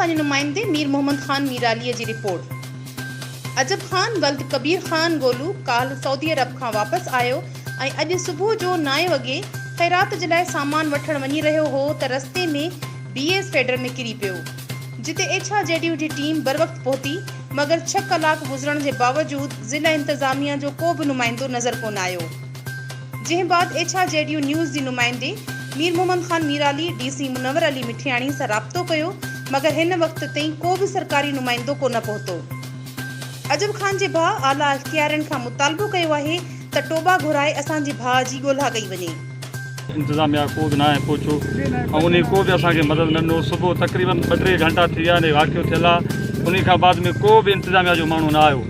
پنهنجي نمائندي مير محمد خان ميرالي جي رپورٽ. عجب خان ولد ڪبير خان گولو ڪالهه سعودي عرب کان واپس آيو ۽ اڄ صبح جو نائين وڳي خيرات جي لاء سامان وٺڻ وڃي رهيو هو ته رستي ۾ بي ايس فيڊر ۾ ڪري پيو جتي ايڇ آر جي ڊي يو جي ٽيم بروقت پهتي مگر ڇهه ڪلاڪ گذرڻ جي باوجود ضلع انتظاميا جو ڪو به نمائندو نظر ڪونه آيو جنهن بعد H R G D news جي نمائندي مير محمد خان ميرالي ڊي سي منور علي مٺياڻي سان رابطو ڪيو مگر هن وقت تائين ڪو به سرڪاري نمائندو ڪونه پهتو. عجب خان جي ڀاء اعليٰ اختيارين کان مطالبو ڪيو آهي ته ٽوٻا گهرائي اسان جي ڀاء جي ڳولها ڪئي وڃي. انتظاميا ڪو به ناهي پهچو ۽ انهي ڪو به اسان کي مدد نه ڏنو صبح تقريبن ٻه ٽي گهنٽا ٿي ويا انهي واقعو ٿيل آ انهي کان بعد ۾ ڪو به انتظاميا جو ماڻهو نه آيو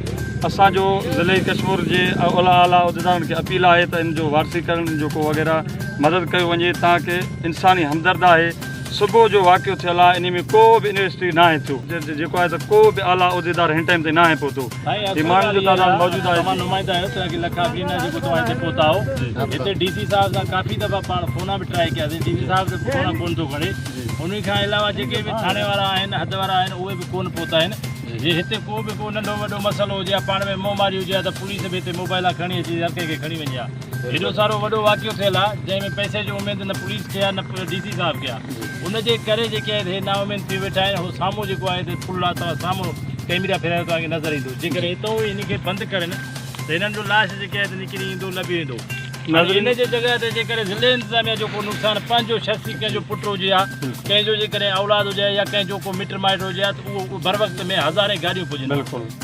اسان جو ضلعي ڪشمور جي اعليٰ اعليٰ عهديدارن کي اپيل آهي ته ان جو وارثي ڪرڻ ان جو ڪو وغيره مدد ڪيو وڃي تان ڪي انساني همدرد آهي صبح جو واقعو ٿيل آهي انهي ۾ ڪو به انويسٽري ناهي ٿيو جيڪو آهي ته ڪو به اعليٰ عهديدار هن ٽائيم تائين ناهي پهتو سائين هي اصل ماڻهن جو ڳالهه تعداد اها موجود آهي آهي توهان نمائندا آهيو توهان کي لک آفرين آهي جيڪو توهان هتي پهتا آهو هتي ڊي سي صاحب سان ڪافي دفعا پاڻ فونا به ٽرائي ڪياسين ڊي سي صاحب ته فونا ڪونه ٿو کڻي انهي کان علاوه جيڪي به ٿاڻي وارا آهن حد وارا آهن اهي به ڪونه پهتا آهن جي هتي ڪو به ڪو ننڍو وڏو مسئلو هجي ها پاڻ ۾ منهن ماري هجي ها ته پوليس به هتي موبائلا کڻي اچي هر ڪنهن کي کڻي وڃي ها هيڏو سارو وڏو واقعو ٿيل آ جنهن ۾ پئسي جو اميد نه پوليس کي آ نه ڊي سي صاحب کي آ ان جي ڪري جيڪي آهي هي نااميد ٿي ويٺا آهن هو سامهون جيڪو آهي هتي پل آ توهان سامهون ڪئميرا ڦيرايو توهان کي نظر ايندو جيڪڏهن هتون ئي هن کي بند ڪرين ته هنن جو لاش جيڪي آهي نڪري ايندو لڀي ويندو هاڻي ان جي جڳهه تي جيڪڏهن ضلعي انتظاميا جو ڪو نقصان پنهنجو شخصي ڪنهن جو پٽ هجي ها ڪنهن جو جيڪڏهن اولاد هجي ها يا ڪنهن جو ڪو مٽ مائٽ هجي ها ته اهو بروقت ۾ هزارين گاڏيون پڄن ها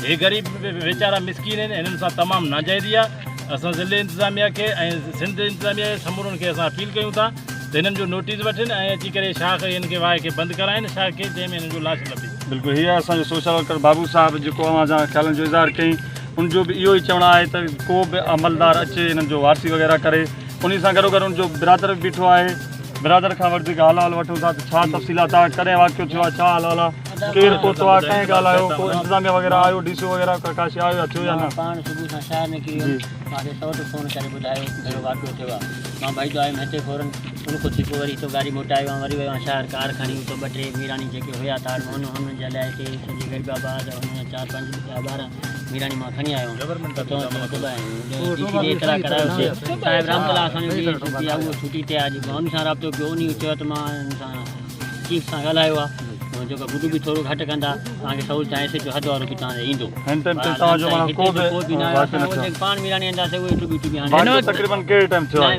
هي غريب ويچارا مسڪين آهن هنن سان تمام ناجائزي آ اسان ضلعي انتظاميا کي ۽ سنڌ انتظاميا کي سمورن کي اسان اپيل ڪيون ٿا ته هنن جو نوٽيس وٺن ۽ اچي ڪري شاخ هن کي واهه کي بند ڪرائين شاخ کي جنهن ۾ هنن جو لاش لڀي. بلڪل هي آهي اسان جو سوشل ورڪر بابو صاحب جيڪو اوهان سان خيالن جو اظهار ڪيائين ان جو به اهو ئي چوڻ آهي ته ڪو به عملدار اچي هنن جو وارثي وغيره ڪري انهي سان گڏوگڏ ان جو برادر به بيٺو آهي برادر کان وڌيڪ حال احوال وٺون ٿا ته ڇا تفصيلات آهي ڪڏهن واقعو ٿيو آهي ڇا حال احوال آهي ڪير پهتو آهي ڪنهن ڳالهايو ڪو انتظاميا وغيره آيو ڊي سي او وغيره ڪا شي آيو يا ٿيو يا نه. مان پاڻ صبح سان شهر نڪري ويم مان کي سئوٽ فون ڪري ٻڌايو اهڙو واقعو ٿيو آهي مان ڀائي آيم هتي فورن ان کان ٿي پوء وري هتو گاڏي موٽائي ويو وري ويو آهيان شهر ڪار کڻي اتو ٻه ٽي ميراڻي جيڪي هيا تاڙ ۾ هن هن جي لاء هتي سڄي غريب آباد هن جا چار پنج 10 ٻارهن ميراڻي مان کڻي آيو ڊي سي ڏي اطلاع ڪرايوسي صاحب رحمت الله اسان جو ڊي ايس پي آهي اهو ڇٽي تي آهي جيڪو ان سان رابطو ڪيو انهي چيو ته مان ان سان چيف سان ڳالهايو آهي جيڪو گڊو به ٿورو گهٽ ڪندا توهان کي سهولت ايس ايچ او حد وارو به توهان تي ايندو هن ٽائيم تي توهان جو معنيٰ ڪو به واقعو نه ٿيو پاڻ ميراڻي اينداسي اهي ٽٻي ٽٻي هاڻي واقعو تقريبن ڪهڙي ٽائيم ٿيو آهي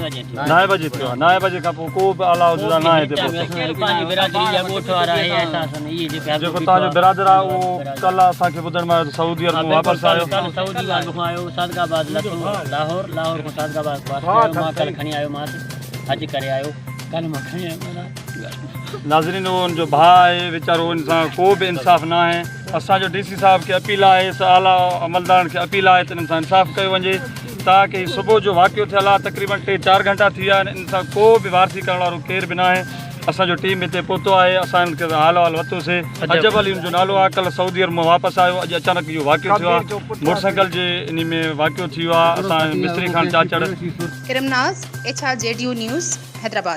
نائين بجي ٿيو آهي نائين بجي کان پوء ڪو به اعليٰ عهديدار نه آهي هتي پهتو پنهنجي برادري جا ڳوٺ وارا اهي احساس اهي جيڪي جيڪو توهان جو برادر آهي اهو ڪلهه اسان کي ٻڌڻ ۾ آيو ته سعودي عرب مان واپس آيو. ڪلهه سعودي عرب کان آيو صادق آباد لٿو لاهور لاهور کان صادق آباد واپس آيو مان ڪلهه کڻي آيومانس حج ڪري آيو ڪلهه مان کڻي آيو ناظرين اهو ان جو ڀاء آهي ويچارو ان سان ڪو به انصاف نه آهي اسان جو ڊي سي صاحب کي اپيل آهي اعليٰ عملدارن کي اپيل آهي ته انهن سان انصاف ڪيو وڃي تاڪه هي صبح جو واقعو ٿيل آهي تقريبن ٽي چار گهنٽا ٿي ويا آهن ان سان ڪو به وارثي ڪرڻ وارو ڪير به نه آهي اسان جو ٽيم هتي پهتو آهي اسان هنن کي حال احوال ورتو سي عجب علي ان جو نالو آهي ڪلهه سعودي عرب مان واپس آيو اڄ اچانڪ اهو واقعو ٿيو آهي موٽر سائيڪل جي انهي ۾ واقعو ٿي ويو آهي اسان مصري Khan Chachar. Iram Naz, H R G D news, Hyderabad.